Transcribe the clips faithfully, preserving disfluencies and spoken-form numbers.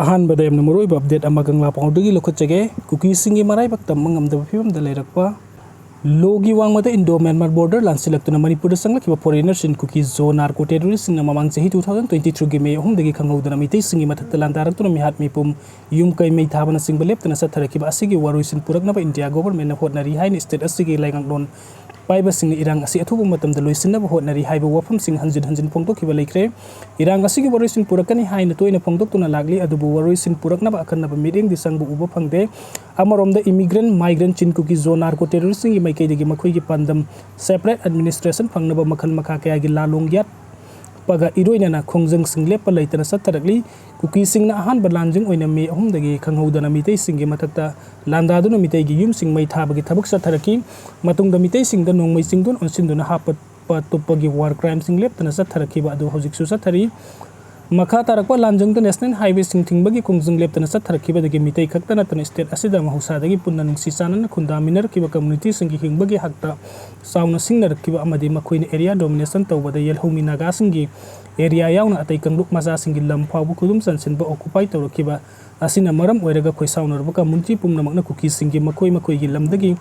ꯑꯍꯥꯟꯕꯗ ꯌꯥꯝꯅ ꯃꯔꯨꯑꯣꯏꯕ ꯑꯄꯗꯦꯠ ꯑꯃ ꯀꯪꯂꯥ ꯄꯥꯎꯗꯒꯤ ꯂꯧꯈꯠꯆꯒꯦ꯫ ꯀꯨꯀꯤꯁꯤꯡꯒꯤ ꯃꯔꯥꯏꯕꯛ ꯇꯝꯕ ꯉꯝꯗꯕ ꯐꯤꯕꯝꯗ ꯂꯩꯔꯛꯄ꯫ ꯂꯣꯒꯤ ꯋꯥꯡꯃꯗ ꯏꯟꯗꯣ ꯃ꯭ꯌꯥꯟꯃꯥꯔ ꯕꯣꯔꯗꯔ ꯂꯥꯟꯁꯤꯜꯂꯛꯇꯨꯅ ꯃꯅꯤꯄꯨꯔꯗ ꯆꯪꯂꯛꯈꯤꯕ ꯐꯣꯔꯦꯅꯔꯁꯤꯡ ꯀꯨꯀꯤ ꯖꯣ ꯅꯥꯔꯀꯣ ꯇꯦꯔꯣꯔꯤꯁꯁꯤꯡꯅ ꯃꯃꯥꯡ ꯆꯍꯤ two thousand twenty three ꯒꯤ ꯃꯦ ꯑꯍꯨꯝꯗꯒꯤ ꯈꯪꯍꯧꯗꯅ ꯃꯤꯇꯩꯁꯤꯡꯒꯤ ꯃꯊꯛꯇ ꯂꯥꯟꯗꯥꯔꯛꯇꯨꯅ ꯃꯤꯍꯥꯠ ꯃꯤꯄꯨꯝ, ꯌꯨꯝ ꯀꯩ ꯃꯩ ꯊꯥꯕꯅꯆꯤꯡꯕ ꯂꯦꯞꯇꯅ ꯆꯠꯊꯔꯛꯈꯤꯕ ꯑꯁꯤꯒꯤ ꯋꯥꯔꯣꯏꯁꯤꯟ ꯄꯨꯔꯛꯅꯕ ꯏꯟꯗꯤꯌꯥ ꯒꯣꯚꯔꯟꯃꯦꯟꯠꯅ ꯍꯣꯠꯅꯔꯤ ꯍꯥꯏꯅ ꯁ꯭ꯇꯦꯠ ꯑꯁꯤꯒꯤ ꯂꯩꯉꯥꯛꯂꯣꯟ ꯄꯥꯏꯕꯁꯤꯡꯅ ꯏꯔꯥꯡ ꯑꯁꯤ ꯑꯊꯨꯕ ꯃꯇꯝꯗ ꯂꯣꯏꯁꯤꯟꯅꯕ ꯍꯣꯠꯅꯔꯤ ꯍꯥꯏꯕ ꯋꯥꯐꯝꯁꯤꯡ ꯍꯟꯖꯤꯟ ꯍꯟꯖꯤꯟ ꯐꯣꯡꯗꯣꯛꯈꯤꯕ ꯂꯩꯈ꯭ꯔꯦ꯫ ꯏꯔꯥꯡ ꯑꯁꯤꯒꯤ ꯋꯥꯔꯣꯏꯁꯤꯟ ꯄꯨꯔꯛꯀꯅꯤ ꯍꯥꯏꯅ ꯇꯣꯏꯅ ꯐꯣꯡꯗꯣꯛꯇꯨꯅ ꯂꯥꯛꯂꯤ, ꯑꯗꯨꯕꯨ ꯋꯥꯔꯣꯏꯁꯤꯟ ꯄꯨꯔꯛꯅꯕ ꯑꯀꯟꯅꯕ ꯃꯤꯠꯌꯦꯡꯗꯤ ꯆꯪꯕ ꯎꯕ ꯐꯪꯗꯦ꯫ ꯑꯃꯔꯣꯝꯗ ꯏꯃꯤꯒ꯭ꯔꯦꯟꯠ, ꯃꯥꯏꯒ꯭ꯔꯦꯟꯠ, ꯆꯤꯟ ꯀꯨꯀꯤ ꯖꯣ ꯅꯥꯔꯀꯣ ꯇꯦꯔꯣꯔꯤꯁꯁꯤꯡꯒꯤ ꯃꯥꯏꯀꯩꯗꯒꯤ ꯃꯈꯣꯏꯒꯤ ꯄꯥꯟꯗꯝ ꯁꯦꯄꯔꯦꯠ ꯑꯦꯗꯃꯤꯅꯤꯁꯇ꯭ꯔꯦꯁꯟ ꯐꯪꯅꯕ ꯃꯈꯜ ꯃꯈꯥ ꯀꯌꯥꯒꯤ ꯂꯥꯂꯣꯡ ꯌꯥꯠꯄꯒ ꯏꯔꯣꯏꯅꯅ ꯈꯣꯡꯖꯪꯁꯤꯡ ꯂꯦꯞꯄ ꯂꯩꯇꯅ ꯆꯠꯊꯔꯛꯂꯤ꯫ ꯀꯨꯀꯤꯁꯤꯡꯅ ꯑꯍꯥꯟꯕ ꯂꯥꯟꯖꯤꯡ ꯑꯣꯏꯅ ꯃꯦ ꯑꯍꯨꯝꯗꯒꯤ ꯈꯪꯍꯧꯗꯅ ꯃꯤꯇꯩꯁꯤꯡꯒꯤ ꯃꯊꯛꯇ ꯂꯥꯟꯗꯥꯗꯨꯅ ꯃꯤꯇꯩꯒꯤ ꯌꯨꯝꯁꯤꯡ ꯃꯩ ꯊꯥꯕꯒꯤ ꯊꯕꯛ ꯆꯠꯊꯔꯛꯈꯤ꯫ ꯃꯇꯨꯡꯗ ꯃꯤꯇꯩꯁꯤꯡꯗ ꯅꯣꯡꯃꯩ ꯆꯤꯡꯗꯨꯅ ꯑꯣꯟꯁꯤꯟꯗꯨꯅ ꯍꯥꯞꯄ ꯇꯣꯞꯄꯒꯤ ꯋꯥꯔ ꯀ꯭ꯔꯥꯏꯝꯁꯤꯡ ꯂꯦꯞꯇꯅ ꯆꯠꯊꯔꯛꯈꯤꯕ ꯑꯗꯨ ꯍꯧꯖꯤꯛꯁꯨ ꯆꯠꯊꯔꯤ꯫ ꯃꯈꯥ ꯇꯥꯔꯛꯄ ꯂꯥꯟꯖꯪꯗ ꯅꯦꯁꯅꯦꯜ ꯍꯥꯏꯋꯦꯁꯤꯡ ꯊꯤꯡꯕꯒꯤ ꯈꯣꯡꯖꯪ ꯂꯦꯞꯇꯅ ꯆꯠꯊꯔꯛꯈꯤꯕꯗꯒꯤ ꯃꯤꯇꯩ ꯈꯛꯇ ꯅꯠꯇꯅ ꯁ꯭ꯇꯦꯠ ꯑꯁꯤꯗ ꯃꯍꯧꯁꯥꯗꯒꯤ ꯄꯨꯟꯅ ꯅꯨꯡꯁꯤ ꯆꯥꯟꯅꯅ ꯈꯨꯟꯗꯥꯃꯤꯟꯅꯔꯛꯈꯤꯕ ꯀꯝꯃꯨꯅꯤꯇꯤꯁꯤꯡꯒꯤ ꯍꯤꯡꯕꯒꯤ ꯍꯛꯇ ꯆꯥꯎꯅ ꯁꯤꯡꯅꯔꯛꯈꯤꯕ ꯑꯃꯗꯤ ꯃꯈꯣꯏꯅ ꯑꯦꯔꯤꯌꯥ ꯗꯣꯃꯤꯅꯦꯁꯟ ꯇꯧꯕꯗ ꯌꯦꯜꯍꯧꯃꯤ ꯅꯥꯒꯥꯁꯤꯡꯒꯤ ꯑꯦꯔꯤꯌꯥ ꯌꯥꯎꯅ ꯑꯇꯩ ꯀꯥꯡꯂꯨꯞ ꯃꯆꯥꯁꯤꯡꯒꯤ ꯂꯝ ꯐꯥꯎꯕ ꯈꯨꯗꯨꯝ ꯆꯟꯁꯤꯟꯕ, ꯑꯣꯀꯨꯄꯥꯏ ꯇꯧꯔꯛꯈꯤꯕ ꯑꯁꯤꯅ ꯃꯔꯝ ꯑꯣꯏꯔꯒ ꯈꯣꯏꯁꯥꯎꯅꯔꯕ ꯀꯝꯃꯨꯅꯤꯇꯤ ꯄꯨꯝꯅꯃꯛꯅ ꯀꯨꯀꯤꯁꯤꯡꯒꯤ ꯃꯈꯣꯏ ꯃꯈꯣꯏꯒꯤ ꯂꯝꯗꯒꯤ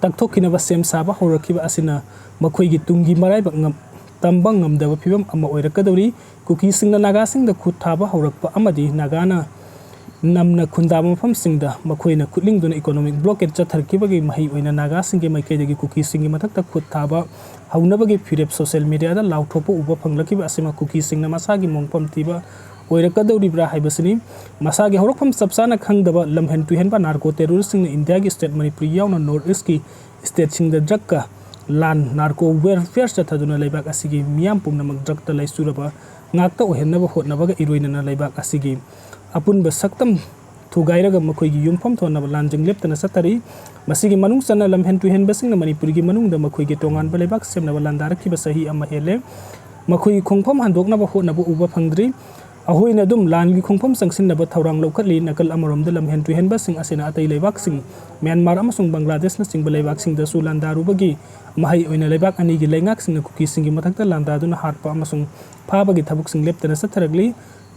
ꯇꯛꯊꯣꯛꯈꯤꯅꯕ ꯁꯦꯝ ꯁꯥꯕ ꯍꯧꯔꯛꯈꯤꯕ ꯑꯁꯤꯅ ꯃꯈꯣꯏꯒꯤ ꯇꯨꯡꯒꯤ ꯃꯔꯥꯏꯕꯛ ꯉꯝ-, ꯇꯝꯕ ꯉꯝꯗꯕ ꯐꯤꯕꯝ ꯑꯃ ꯑꯣꯏꯔꯛꯀꯗꯧꯔꯤ꯫ ꯀꯨꯀꯤꯁꯤꯡꯅ ꯅꯥꯒꯥꯁꯤꯡꯗ ꯈꯨꯠ ꯊꯥꯕ ꯍꯧꯔꯛꯄ ꯑꯃꯗꯤ ꯅꯥꯒꯥꯅ ꯅꯝꯅ ꯈꯨꯟꯗꯥꯕ ꯃꯐꯝꯁꯤꯡꯗ ꯃꯈꯣꯏꯅ ꯈꯨꯠꯂꯤꯡꯗꯨꯅ ꯏꯀꯣꯅꯣꯃꯤꯛ ꯕ꯭ꯂꯣꯀꯦꯠ ꯆꯠꯊꯔꯛꯈꯤꯕꯒꯤ ꯃꯍꯩ ꯑꯣꯏꯅ ꯅꯥꯒꯥꯁꯤꯡꯒꯤ ꯃꯥꯏꯀꯩꯗꯒꯤ ꯀꯨꯀꯤꯁꯤꯡꯒꯤ ꯃꯊꯛꯇ ꯈꯨꯠ ꯊꯥꯕ ꯍꯧꯅꯕꯒꯤ ꯐꯤꯔꯦꯞ ꯁꯣꯁꯤꯌꯦꯜ ꯃꯤꯗꯤꯌꯥꯗ ꯂꯥꯎꯊꯣꯛꯄ ꯎꯕ ꯐꯪꯂꯛꯈꯤꯕ ꯑꯁꯤꯃꯛ ꯀꯨꯀꯤꯁꯤꯡꯅ ꯃꯁꯥꯒꯤ ꯃꯣꯡꯐꯝ ꯊꯤꯕ ꯑꯣꯏꯔꯛꯀꯗꯧꯔꯤꯕ꯭ꯔꯥ ꯍꯥꯏꯕꯁꯤꯅꯤ꯫ ꯃꯁꯥꯒꯤ ꯍꯧꯔꯛꯐꯝ ꯆꯞ ꯆꯥꯅ ꯈꯪꯗꯕ ꯂꯝꯍꯦꯟ ꯇꯨꯍꯦꯟꯕ ꯅꯥꯔꯀꯣ ꯇꯦꯔꯣꯔꯤꯁꯁꯤꯡꯅ ꯏꯟꯗꯤꯌꯥꯒꯤ ꯁ꯭ꯇꯦꯠ ꯃꯅꯤꯄꯨꯔꯤ ꯌꯥꯎꯅ ꯅꯣꯔꯠ ꯏꯁ꯭ꯠꯀꯤ ꯁ꯭ꯇꯦꯠꯁꯤꯡꯗ ꯗ꯭ꯔꯒꯀ ꯂꯥꯟ, ꯅꯥꯔꯀꯣ ꯋꯦꯔꯐꯤꯌꯔ ꯆꯠꯊꯗꯨꯅ ꯂꯩꯕꯥꯛ ꯑꯁꯤꯒꯤ ꯃꯤꯌꯥꯝ ꯄꯨꯝꯅꯃꯛ ꯗ꯭ꯔꯒꯇ ꯂꯥꯏꯆꯨꯔꯕ ꯉꯥꯛꯇ ꯑꯣꯏꯍꯟꯅꯕ ꯍꯣꯠꯅꯕꯒ ꯏꯔꯣꯏꯅꯅ ꯂꯩꯕꯥꯛ ꯑꯁꯤꯒꯤ ꯑꯄꯨꯟꯕ ꯁꯛꯇꯝ ꯊꯨꯒꯥꯏꯔꯒ ꯃꯈꯣꯏꯒꯤ ꯌꯨꯝꯐꯝ ꯊꯣꯟꯅꯕ ꯂꯥꯟꯖꯪ ꯂꯦꯞꯇꯅ ꯆꯠꯊꯔꯤ꯫ ꯃꯁꯤꯒꯤ ꯃꯅꯨꯡ ꯆꯟꯅ ꯂꯝꯍꯦꯟ ꯇꯨꯍꯦꯟꯕꯁꯤꯡꯅ ꯃꯅꯤꯄꯨꯔꯒꯤ ꯃꯅꯨꯡꯗ ꯃꯈꯣꯏꯒꯤ ꯇꯣꯉꯥꯟꯕ ꯂꯩꯕꯥꯛ ꯁꯦꯝꯅꯕ ꯂꯥꯟꯗꯥꯔꯛꯈꯤꯕ ꯆꯍꯤ ꯑꯃ ꯍꯦꯜꯂꯦ꯫ ꯃꯈꯣꯏꯒꯤ ꯈꯣꯡꯐꯝ ꯍꯟꯗꯣꯛꯅꯕ ꯍꯣꯠꯅꯕ ꯎꯕ ꯐꯪꯗ꯭ꯔꯤ꯫ ꯑꯩꯈꯣꯏꯅ ꯑꯗꯨꯝ ꯂꯥꯟꯒꯤ ꯈꯣꯡꯐꯝ ꯆꯪꯁꯤꯟꯅꯕ ꯊꯧꯔꯥꯡ ꯂꯧꯈꯠꯂꯤ꯫ ꯅꯥꯀꯜ ꯑꯃꯔꯣꯝꯗ ꯂꯝꯍꯦꯟ ꯇꯨꯍꯦꯟꯕꯁꯤꯡ ꯑꯁꯤꯅ ꯑꯇꯩ ꯂꯩꯕꯥꯛꯁꯤꯡ, ꯃ꯭ꯌꯥꯟꯃꯥꯔ ꯑꯃꯁꯨꯡ ꯕꯪꯒ꯭ꯂꯥꯗꯦꯁꯅꯆꯤꯡꯕ ꯂꯩꯕꯥꯛꯁꯤꯡꯗꯁꯨ ꯂꯥꯟꯗꯥꯔꯨꯕꯒꯤ ꯃꯍꯩ ꯑꯣꯏꯅ ꯂꯩꯕꯥꯛ ꯑꯅꯤꯒꯤ ꯂꯩꯉꯥꯛꯁꯤꯡꯅ ꯀꯨꯀꯤꯁꯤꯡꯒꯤ ꯃꯊꯛꯇ ꯂꯥꯟꯗꯥꯗꯨꯅ ꯍꯥꯠꯄ ꯑꯃꯁꯨꯡ ꯐꯥꯕꯒꯤ ꯊꯕꯛꯁꯤꯡ ꯂꯦꯞꯇꯅ ꯆꯠꯊꯔꯛꯂꯤ꯫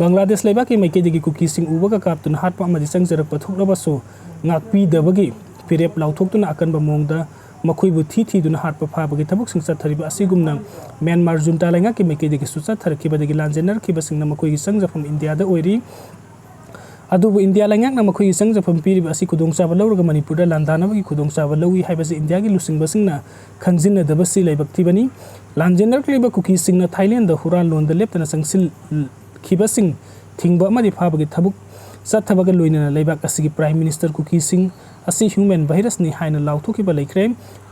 ꯕꯪꯒ꯭ꯂꯥꯗꯦꯁ ꯂꯩꯕꯥꯛꯀꯤ ꯃꯥꯏꯀꯩꯗꯒꯤ ꯀꯨꯀꯤꯁꯤꯡ ꯎꯕꯒ ꯀꯥꯞꯇꯨꯅ ꯍꯥꯠꯄ ꯑꯃꯗꯤ ꯆꯪꯖꯔꯛꯄ ꯊꯣꯛꯂꯕꯁꯨ ꯉꯥꯛꯄꯤꯗꯕꯒꯤ ꯐꯤꯔꯦꯞ ꯂꯥꯎꯊꯣꯛꯇꯨꯅ ꯑꯀꯟꯕ ꯃꯑꯣꯡꯗ ꯃꯈꯣꯏꯕꯨ ꯊꯤ ꯊꯤꯗꯨꯅ ꯍꯥꯠꯄ ꯐꯥꯕꯒꯤ ꯊꯕꯛꯁꯤꯡ ꯆꯠꯊꯔꯤꯕ ꯑꯁꯤꯒꯨꯝꯅ ꯃ꯭ꯌꯥꯟꯃꯥꯔ ꯖꯨꯟꯇꯥ ꯂꯩꯉꯥꯛꯀꯤ ꯃꯥꯏꯀꯩꯗꯒꯤꯁꯨ ꯆꯠꯊꯔꯛꯈꯤꯕꯗꯒꯤ ꯂꯥꯟꯖꯦꯟꯅꯔꯛꯈꯤꯕꯁꯤꯡꯅ ꯃꯈꯣꯏꯒꯤ ꯆꯪꯖꯐꯝ ꯏꯟꯗꯤꯌꯥꯗ ꯑꯣꯏꯔꯤ꯫ ꯑꯗꯨꯕꯨ ꯏꯟꯗꯤꯌꯥ ꯂꯩꯉꯥꯛꯅ ꯃꯈꯣꯏꯒꯤ ꯆꯪꯖꯐꯝ ꯄꯤꯔꯤꯕ ꯑꯁꯤ ꯈꯨꯗꯣꯡꯆꯥꯕ ꯂꯧꯔꯒ ꯃꯅꯤꯄꯨꯔꯗ ꯂꯥꯟꯗꯥꯅꯕꯒꯤ ꯈꯨꯗꯣꯡꯆꯥꯕ ꯂꯧꯏ ꯍꯥꯏꯕꯁꯤ ꯏꯟꯗꯤꯌꯥꯒꯤ ꯂꯨꯆꯤꯡꯕꯁꯤꯡꯅ ꯈꯪꯖꯤꯟꯅꯗꯕꯁꯤ ꯂꯥꯏꯕꯛ ꯊꯤꯕꯅꯤ꯫ ꯂꯥꯟꯖꯦꯟꯅꯔꯛꯂꯤꯕ ꯀꯨꯀꯤꯁꯤꯡꯅ ꯊꯥꯏꯂꯦꯟꯗ ꯍꯨꯔꯥꯟꯂꯣꯟꯗ ꯂꯦꯞꯇꯅ ꯆꯪꯁꯤꯜꯈꯤꯕꯁꯤꯡ ꯊꯤꯡꯕ ꯑꯃꯗꯤ ꯐꯥꯕꯒꯤ ꯊꯕꯛ ꯆꯠꯊꯕꯒ ꯂꯣꯏꯅꯅ ꯂꯩꯕꯥꯛ ꯑꯁꯤꯒꯤ ꯄ꯭ꯔꯥꯏꯝ ꯃꯤꯅꯤꯁꯇꯔ ꯀꯨꯀꯤꯁꯤꯡ ꯑꯁꯤ ꯍ꯭ꯌꯨꯃꯦꯟ ꯚꯥꯏꯔꯁꯅꯤ ꯍꯥꯏꯅ ꯂꯥꯎꯊꯣꯛꯈꯤꯕ ꯂꯩꯈ꯭ꯔꯦ꯫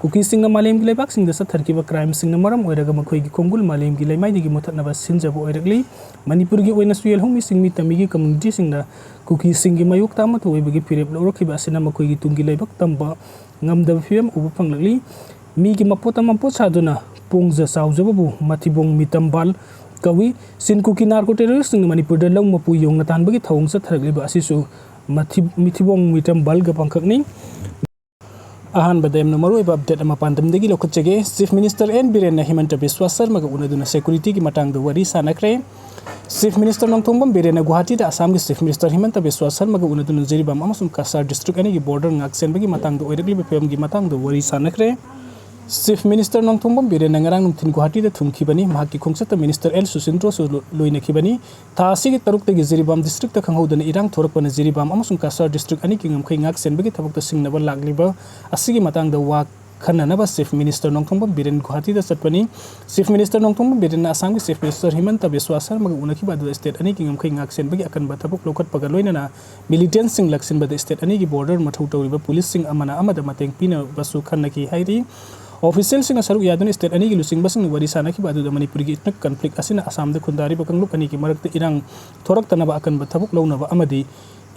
ꯀꯨꯀꯤꯁꯤꯡꯅ ꯃꯥꯂꯦꯝꯒꯤ ꯂꯩꯕꯥꯛꯁꯤꯡꯗ ꯆꯠꯊꯔꯛꯈꯤꯕ ꯀ꯭ꯔꯥꯏꯝꯁꯤꯡꯅ ꯃꯔꯝ ꯑꯣꯏꯔꯒ ꯃꯈꯣꯏꯒꯤ ꯈꯣꯡꯒꯨꯜ ꯃꯥꯂꯦꯝꯒꯤ ꯂꯩꯃꯥꯏꯗꯒꯤ ꯃꯨꯊꯠꯅꯕ ꯁꯤꯟꯖꯕ ꯑꯣꯏꯔꯛꯂꯤ꯫ ꯃꯅꯤꯄꯨꯔꯒꯤ ꯑꯣꯏꯅꯁꯨ ꯌꯦꯜꯍꯧꯃꯤꯁꯤꯡ ꯃꯤꯇꯝꯃꯤꯒꯤ ꯀꯝꯃ꯭ꯌꯨꯅꯤꯇꯤꯁꯤꯡꯅ ꯀꯨꯀꯤꯁꯤꯡꯒꯤ ꯃꯥꯌꯣꯛꯇ ꯑꯃꯠꯇ ꯑꯣꯏꯕꯒꯤ ꯐꯤꯔꯦꯞ ꯂꯧꯔꯛꯈꯤꯕ ꯑꯁꯤꯅ ꯃꯈꯣꯏꯒꯤ ꯇꯨꯡꯒꯤ ꯂꯩꯕꯥꯛ ꯇꯝꯕ ꯉꯝꯗꯕ ꯐꯤꯕꯝ ꯎꯕ ꯐꯪꯂꯛꯂꯤ꯫ ꯃꯤꯒꯤ ꯃꯄꯣꯠꯇ ꯃꯄꯣꯠ ꯁꯥꯗꯨꯅ ꯄꯣꯡꯖ ꯆꯥꯎꯖꯕꯕꯨ ꯃꯊꯤꯕꯣꯡ ꯃꯤꯇꯝꯕꯥꯜ ꯀꯧꯏ꯫ ꯁꯤꯟ ꯀꯨꯀꯤ ꯅꯥꯔꯀꯣ ꯇꯦꯔꯣꯔꯤꯁꯁꯤꯡꯅ ꯃꯅꯤꯄꯨꯔꯗ ꯂꯧ ꯃꯄꯨ ꯌꯣꯡꯅ ꯇꯥꯟꯕꯒꯤ ꯊꯧꯑꯣꯡ ꯆꯠꯊꯔꯛꯂꯤꯕ ꯑꯁꯤꯁꯨ ꯃꯊꯤ-, ꯃꯤꯊꯤꯕꯣꯡ ꯃꯤꯇꯝꯕꯥꯜꯒ ꯄꯥꯡꯈꯛꯅꯤ꯫ ꯑꯍꯥꯟꯕꯗ ꯌꯥꯝꯅ ꯃꯔꯨꯑꯣꯏꯕ ꯑꯞꯗꯦꯠ ꯑꯃ ꯄꯥꯟꯗꯝꯗꯒꯤ ꯂꯧꯈꯠꯆꯒꯦ꯫ ꯆꯤꯐ ꯃꯤꯅꯤꯁꯇꯔ ꯑꯦꯟ ꯕꯤꯔꯦꯟꯅ ꯍꯤꯃꯟꯇ ꯕꯤꯁ꯭ꯋꯥ ꯁꯔꯃꯒ ꯎꯅꯗꯨꯅ ꯁꯦꯀ꯭ꯌꯨꯔꯤꯇꯤꯒꯤ ꯃꯇꯥꯡꯗ ꯋꯥꯔꯤ ꯁꯥꯟꯅꯈ꯭ꯔꯦ꯫ ꯆꯤꯐ ꯃꯤꯅꯤꯁꯇꯔ ꯅꯣꯡꯊꯣꯝꯕꯝ ꯕꯤꯔꯦꯟꯅ ꯒꯨꯋꯥꯍꯥꯇꯤꯗ ꯑꯁꯥꯝꯒꯤ ꯆꯤꯐ ꯃꯤꯅꯤꯁꯇꯔ ꯍꯤꯃꯟꯇ ꯕꯤꯁ꯭ꯋꯥ ꯁꯔꯃꯒ ꯎꯅꯗꯨꯅ ꯖꯤꯔꯤꯕꯥꯝ ꯑꯃꯁꯨꯡ ꯀꯁꯥꯔ ꯗꯤꯁꯇ꯭ꯔꯤꯛ ꯑꯅꯤꯒꯤ ꯕꯣꯔꯗꯔ ꯉꯥꯛꯁꯦꯟꯕꯒꯤ ꯃꯇꯥꯡꯗ ꯑꯣꯏꯔꯛꯂꯤꯕ ꯐꯤꯕꯝꯒꯤ ꯃꯇꯥꯡꯗ ꯋꯥꯔꯤ ꯁꯥꯟꯅꯈ꯭ꯔꯦ꯫ ꯆꯤꯐ ꯃꯤꯅꯤꯁꯇꯔ ꯅꯣꯡꯊꯣꯝꯕꯝ ꯕꯤꯔꯦꯟꯅ ꯉꯔꯥꯡ ꯅꯨꯡꯊꯤꯜ ꯒꯨꯋꯥꯍꯥꯇꯤꯗ ꯊꯨꯡꯈꯤꯕꯅꯤ꯫ ꯃꯍꯥꯛꯀꯤ ꯈꯣꯡꯆꯠꯇ ꯃꯤꯅꯤꯁꯇꯔ ꯑꯦꯜ ꯁꯨꯁꯤꯟꯗ꯭ꯔꯣꯁꯨ ꯂꯣ-, ꯂꯣꯏꯅꯈꯤꯕꯅꯤ꯫ ꯊꯥ ꯑꯁꯤꯒꯤ ꯇꯔꯨꯛꯇꯒꯤ ꯖꯤꯔꯤꯕꯥꯝ ꯗꯤꯁꯇ꯭ꯔꯤꯛꯇ ꯈꯪꯍꯧꯗꯅ ꯏꯔꯥꯡ ꯊꯣꯔꯛꯄꯅ ꯖꯤꯔꯤꯕꯥꯝ ꯑꯃꯁꯨꯡ ꯀꯁꯥꯔ ꯗꯤꯁꯇ꯭ꯔꯤꯛ ꯑꯅꯤꯒꯤ ꯉꯝꯈꯩ ꯉꯥꯛ ꯁꯦꯟꯕꯒꯤ ꯊꯕꯛꯇ ꯁꯤꯡꯅꯕ ꯂꯥꯛꯂꯤꯕ ꯑꯁꯤꯒꯤ ꯃꯇꯥꯡꯗ ꯋꯥ ꯈꯟꯅꯅꯕ ꯆꯤꯐ ꯃꯤꯅꯤꯁꯇꯔ ꯅꯣꯡꯊꯣꯝꯕꯝ ꯕꯤꯔꯦꯟ ꯒꯨꯋꯥꯍꯥꯇꯤꯗ ꯆꯠꯄꯅꯤ꯫ ꯆꯤꯐ ꯃꯤꯅꯤꯁꯇꯔ ꯅꯣꯡꯊꯣꯝꯕꯝ ꯕꯤꯔꯦꯟꯅ ꯑꯁꯥꯝꯒꯤ ꯆꯤꯐ ꯃꯤꯅꯤꯁꯇꯔ ꯍꯤꯃꯟꯇ ꯕꯤꯁ꯭ꯋꯥ ꯁꯔꯃꯒ ꯎꯅꯈꯤꯕ ꯑꯗꯨꯗ ꯁ꯭ꯇꯦꯠ ꯑꯅꯤꯒꯤ ꯉꯝꯈꯩ ꯉꯥꯛ ꯁꯦꯟꯕꯒꯤ ꯑꯀꯟꯕ ꯊꯕꯛ ꯂꯧꯈꯠꯄꯒ ꯂꯣꯏꯅꯅ ꯃꯤꯂꯤꯇꯦꯟꯠꯁꯤꯡ ꯂꯥꯛꯁꯤꯟꯕꯗ ꯁ꯭ꯇꯦꯠ ꯑꯅꯤꯒꯤ ꯕꯣꯔꯗꯔ ꯃꯊꯧ ꯇꯧꯔꯤꯕ ꯄꯨꯂꯤꯁꯁꯤꯡ ꯑꯃꯅ ꯑꯃꯗ ꯃꯇꯦꯡ ꯄꯤꯅꯕꯁꯨ ꯈꯟꯅꯈꯤ ꯍꯥꯏꯔꯤ꯫ ꯑꯣꯐꯤꯁꯤꯌꯦꯜꯁꯤꯡꯅ ꯁꯔꯨꯛ ꯌꯥꯗꯨꯅ ꯁ꯭ꯇꯦꯠ ꯑꯅꯤꯒꯤ ꯂꯨꯆꯤꯡꯕꯁꯤꯡꯅ ꯋꯥꯔꯤ ꯁꯥꯅꯈꯤꯕ ꯑꯗꯨꯗ ꯃꯅꯤꯄꯨꯔꯒꯤ ꯏꯊꯅꯤꯛ ꯀꯟꯐ꯭ꯂꯤꯛ ꯑꯁꯤꯅ ꯑꯁꯥꯝꯗ ꯈꯨꯟꯗꯥꯔꯤꯕ ꯀꯥꯡꯂꯨꯞ ꯑꯅꯤꯒꯤ ꯃꯔꯛꯇ ꯏꯔꯥꯡ ꯊꯣꯔꯛꯇꯅꯕ ꯑꯀꯟꯕ ꯊꯕꯛ ꯂꯧꯅꯕ ꯑꯃꯗꯤ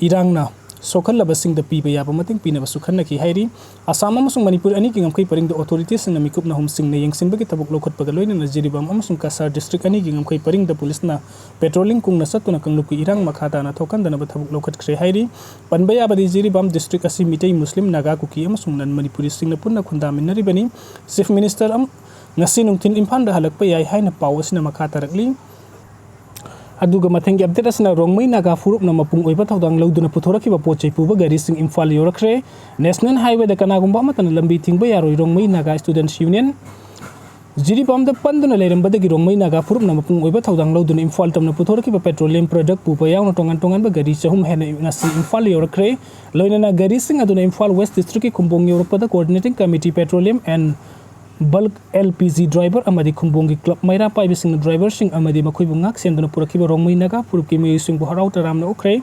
ꯏꯔꯥꯡꯅ ꯁꯣꯛꯍꯜꯂꯕꯁꯤꯡꯗ ꯄꯤꯕ ꯌꯥꯕ ꯃꯇꯦꯡ ꯄꯤꯅꯕꯁꯨ ꯈꯟꯅꯈꯤ ꯍꯥꯏꯔꯤ꯫ ꯑꯁꯥꯝ ꯑꯃꯁꯨꯡ ꯃꯅꯤꯄꯨꯔ ꯑꯅꯤꯒꯤ ꯉꯝꯈꯩ ꯄꯔꯤꯡꯗ ꯑꯣꯊꯣꯔꯤꯇꯤꯁꯤꯡꯅ ꯃꯤꯀꯨꯞ ꯅꯥꯍꯨꯝꯁꯤꯡꯅ ꯌꯦꯡꯁꯤꯟꯕꯒꯤ ꯊꯕꯛ ꯂꯧꯈꯠꯄꯒ ꯂꯣꯏꯅꯅ ꯖꯤꯔꯤꯕꯥꯝ ꯑꯃꯁꯨꯡ ꯀꯁꯥꯔ ꯗꯤꯁꯇ꯭ꯔꯤꯛ ꯑꯅꯤꯒꯤ ꯉꯝꯈꯩ ꯄꯔꯤꯡꯗ ꯄꯨꯂꯤꯁꯅ ꯄꯦꯇ꯭ꯔꯣꯂꯤꯡ ꯀꯨꯡꯅ ꯆꯠꯇꯨꯅ ꯀꯥꯡꯂꯨꯞꯀꯤ ꯏꯔꯥꯡ ꯃꯈꯥ ꯇꯥꯅ ꯊꯣꯛꯍꯟꯗꯅꯕ ꯊꯕꯛ ꯂꯧꯈꯠꯈ꯭ꯔꯦ ꯍꯥꯏꯔꯤ꯫ ꯄꯟꯕ ꯌꯥꯕꯗꯤ ꯖꯤꯔꯤꯕꯥꯝ ꯗꯤꯁꯇ꯭ꯔꯤꯛ ꯑꯁꯤ ꯃꯤꯇꯩ, ꯃꯨꯁꯂꯤꯝ, ꯅꯥꯒꯥ, ꯀꯨꯀꯤ ꯑꯃꯁꯨꯡ ꯅꯟ ꯃꯅꯤꯄꯨꯔꯤꯁꯤꯡꯅ ꯄꯨꯟꯅ ꯈꯨꯟꯗꯥꯃꯤꯟꯅꯔꯤꯕꯅꯤ꯫ ꯆꯤꯐ ꯃꯤꯅꯤꯁꯇꯔ ꯑꯝ-, ꯉꯁꯤ ꯅꯨꯡꯊꯤꯜ ꯏꯝꯐꯥꯜꯗ ꯍꯜꯂꯛꯄ ꯌꯥꯏ ꯍꯥꯏꯅ ꯄꯥꯎ ꯑꯁꯤꯅ ꯃꯈꯥ ꯇꯥꯔꯛꯂꯤ꯫ ꯑꯗꯨꯒ ꯃꯊꯪꯒꯤ ꯑꯞꯗꯦꯠ ꯑꯁꯤꯅ ꯔꯣꯡꯃꯩ ꯅꯥꯒꯥ ꯐꯨꯔꯨꯞꯅ ꯃꯄꯨꯡ ꯑꯣꯏꯕ ꯊꯧꯗꯥꯡ ꯂꯧꯗꯨꯅ ꯄꯨꯊꯣꯔꯛꯈꯤꯕ ꯄꯣꯠ ꯆꯩ ꯄꯨꯕ ꯒꯥꯔꯤꯁꯤꯡ ꯏꯝꯐꯥꯜ ꯌꯧꯔꯛꯈ꯭ꯔꯦ꯫ ꯅꯦꯁꯅꯦꯜ ꯍꯥꯏꯋꯦꯗ ꯀꯅꯥꯒꯨꯝꯕ ꯑꯃꯠꯇꯅ ꯂꯝꯕꯤ ꯊꯤꯡꯕ ꯌꯥꯔꯣꯏ, ꯔꯣꯡꯃꯩ ꯅꯥꯒꯥ ꯁ꯭ꯇꯨꯗꯦꯟꯠꯁ ꯌꯨꯅꯤꯌꯟ꯫ ꯖꯤꯔꯤꯕꯥꯝꯗ ꯄꯟꯗꯨꯅ ꯂꯩꯔꯝꯕꯗꯒꯤ ꯔꯣꯡꯃꯩ ꯅꯥꯒꯥ ꯐꯨꯔꯨꯞꯅ ꯃꯄꯨꯡ ꯑꯣꯏꯕ ꯊꯧꯗꯥꯡ ꯂꯧꯗꯨꯅ ꯏꯝꯐꯥꯜ ꯇꯝꯅ ꯄꯨꯊꯣꯔꯛꯈꯤꯕ ꯄꯦꯇ꯭ꯔꯣꯂꯤꯌꯝ ꯄ꯭ꯔꯗꯛ ꯄꯨꯕ ꯌꯥꯎꯅ ꯇꯣꯉꯥꯟ ꯇꯣꯉꯥꯟꯕ ꯒꯥꯔꯤ ꯆꯍꯨꯝ ꯍꯦꯟꯅ ꯉꯁꯤ ꯏꯝꯐꯥꯜ ꯌꯧꯔꯛꯈ꯭ꯔꯦ꯫ ꯂꯣꯏꯅꯅ ꯒꯥꯔꯤꯁꯤꯡ ꯑꯗꯨꯅ ꯏꯝꯐꯥꯜ ꯋꯦꯁ ꯗꯤꯁꯇ꯭ꯔꯤꯛꯀꯤ ꯈꯨꯝꯕꯣꯡ ꯌꯧꯔꯛꯄꯗ coordinating committee petroleum and bulk L P G driver ꯑꯃꯗꯤ ꯈꯨꯝꯕꯣꯡꯒꯤ ꯀ꯭ꯂꯕ ꯃꯩꯔꯥ ꯄꯥꯏꯕꯁꯤꯡꯅ ꯗ꯭ꯔꯥꯏꯚꯔꯁꯤꯡ ꯑꯃꯗꯤ ꯃꯈꯣꯏꯕꯨ ꯉꯥꯛ ꯁꯦꯟꯗꯨꯅ ꯄꯨꯔꯛꯈꯤꯕ ꯔꯣꯡꯃꯩ ꯅꯥꯒꯥ ꯐꯨꯔꯨꯞꯀꯤ ꯃꯤꯑꯣꯏꯁꯤꯡꯕꯨ ꯍꯔꯥꯎ ꯇꯔꯥꯝꯅ ꯑꯣꯛꯈ꯭ꯔꯦ꯫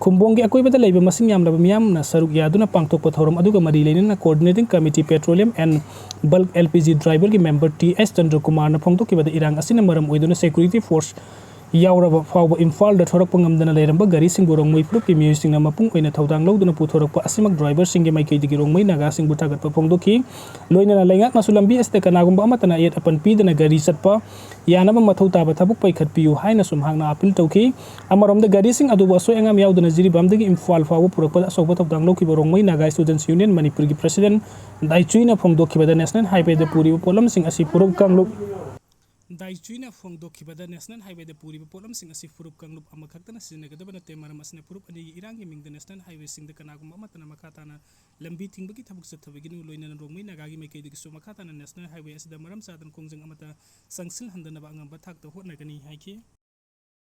ꯈꯨꯝꯕꯣꯡꯒꯤ ꯑꯀꯣꯏꯕꯗ ꯂꯩꯕ ꯃꯁꯤꯡ ꯌꯥꯝꯂꯕ ꯃꯤꯌꯥꯝꯅ ꯁꯔꯨꯛ ꯌꯥꯗꯨꯅ ꯄꯥꯡꯊꯣꯛꯄ ꯊꯧꯔꯝ ꯑꯗꯨꯒ ꯃꯔꯤ ꯂꯩꯅꯅ coordinating committee petroleum and bulk L P G ꯗ꯭ꯔꯥꯏꯚꯔꯒꯤ ꯃꯦꯝꯕꯔ ꯇꯤ ꯑꯦꯁ ꯆꯟꯗ꯭ꯔꯀꯨꯃꯥꯔꯅ ꯐꯣꯡꯗꯣꯛꯈꯤꯕꯗ ꯏꯔꯥꯡ ꯑꯁꯤꯅ ꯃꯔꯝ ꯑꯣꯏꯗꯨꯅ ꯁꯦꯀ꯭ꯌꯨꯔꯤꯇꯤ ꯐꯣꯔꯁ ꯌꯥꯎꯔꯕ ꯐꯥꯎꯕ ꯏꯝꯐꯥꯜꯗ ꯊꯣꯔꯛꯄ ꯉꯝꯗꯅ ꯂꯩꯔꯝꯕ ꯒꯥꯔꯤꯁꯤꯡꯕꯨ ꯔꯣꯡꯃꯩ ꯐꯨꯔꯨꯞꯀꯤ ꯃꯤꯑꯣꯏꯁꯤꯡꯅ ꯃꯄꯨꯡ ꯑꯣꯏꯅ ꯊꯧꯗꯥꯡ ꯂꯧꯗꯨꯅ ꯄꯨꯊꯣꯔꯛꯄ ꯑꯁꯤꯃꯛ ꯗ꯭ꯔꯥꯏꯚꯔꯁꯤꯡꯒꯤ ꯃꯥꯏꯀꯩꯗꯒꯤ ꯔꯣꯡꯃꯩ ꯅꯥꯒꯥꯁꯤꯡꯕꯨ ꯊꯥꯒꯠꯄ ꯐꯣꯡꯗꯣꯛꯈꯤ꯫ ꯂꯣꯏꯅꯅ ꯂꯩꯉꯥꯛꯅꯁꯨ ꯂꯝꯕꯤ ꯑꯁꯤꯗ ꯀꯅꯥꯒꯨꯝꯕ ꯑꯃꯠꯇꯅ ꯑꯌꯦꯠ ꯑꯄꯟ ꯄꯤꯗꯅ ꯒꯥꯔꯤ ꯆꯠꯄ ꯌꯥꯅꯕ ꯃꯊꯧ ꯇꯥꯕ ꯊꯕꯛ ꯄꯥꯏꯈꯠꯄꯤꯌꯨ ꯍꯥꯏꯅꯁꯨ ꯃꯍꯥꯛꯅ ꯑꯥꯄꯤꯜ ꯇꯧꯈꯤ꯫ ꯑꯃꯔꯣꯝꯗ ꯒꯥꯔꯤꯁꯤꯡ ꯑꯗꯨꯕꯨ ꯑꯁꯣꯏ ꯑꯉꯥꯝ ꯌꯥꯎꯗꯅ ꯖꯤꯔꯤꯕꯥꯝꯗꯒꯤ ꯏꯝꯐꯥꯜ ꯐꯥꯎꯕ ꯄꯨꯔꯛꯄꯗ ꯑꯆꯧꯕ ꯊꯧꯗꯥꯡ ꯂꯧꯈꯤꯕ ꯔꯣꯡꯃꯩ ꯅꯥꯒꯥ ꯁ꯭ꯇꯨꯗꯦꯟꯠꯁ ꯌꯨꯅꯤꯌꯟ ꯃꯅꯤꯄꯨꯔꯒꯤ ꯄ꯭ꯔꯁꯤꯗꯦꯟꯠ ꯗꯥꯏꯆꯨꯏꯅ ꯐꯣꯡꯗꯣꯛꯈꯤꯕꯗ ꯅꯦꯁꯅꯦꯜ ꯍꯥꯏꯋꯦꯗ ꯄꯨꯔꯤꯕ ꯄꯣꯠꯂꯝꯁꯤꯡ ꯑꯁꯤ ꯐꯨꯔꯨꯞ ꯀꯥꯡꯂꯨꯞ ꯗꯥꯏꯆꯨꯏꯅ ꯐꯣꯡꯗꯣꯛꯈꯤꯕꯗ ꯅꯦꯁꯅꯦꯜ ꯍꯥꯏꯋꯦꯗ ꯄꯨꯔꯤꯕ ꯄꯣꯠꯂꯝꯁꯤꯡ ꯑꯁꯤ ꯐꯨꯔꯨꯞ ꯀꯥꯡꯂꯨꯞ ꯑꯃꯈꯛꯇꯅ ꯁꯤꯖꯤꯟꯅꯒꯗꯕ ꯅꯠꯇꯦ꯫ ꯃꯔꯝ ꯑꯁꯤꯅ ꯐꯨꯔꯨꯞ ꯑꯅꯤꯒꯤ ꯏꯔꯥꯡꯒꯤ ꯃꯤꯡꯗ ꯅꯦꯁꯅꯦꯜ ꯍꯥꯏꯋꯦꯁꯤꯡꯗ ꯀꯅꯥꯒꯨꯝꯕ ꯑꯃꯠꯇꯅ ꯃꯈꯥ ꯇꯥꯅ ꯂꯝꯕꯤ ꯊꯤꯡꯕꯒꯤ ꯊꯕꯛ ꯆꯠꯊꯕꯤꯒꯅꯨ꯫ ꯂꯣꯏꯅꯅ ꯔꯣꯡꯃꯩ ꯅꯥꯒꯥꯒꯤ ꯃꯥꯏꯀꯩꯗꯒꯤꯁꯨ ꯃꯈꯥ ꯇꯥꯅ ꯅꯦꯁꯅꯦꯜ ꯍꯥꯏꯋꯦ ꯑꯁꯤꯗ ꯃꯔꯝ ꯆꯥꯗꯅ ꯈꯣꯡꯖꯪ ꯑꯃꯠꯇ ꯆꯪꯁꯤꯜꯍꯟꯗꯅꯕ ꯑꯉꯝꯕ ꯊꯥꯛꯇ ꯍꯣꯠꯅꯒꯅꯤ ꯍꯥꯏꯈꯤ꯫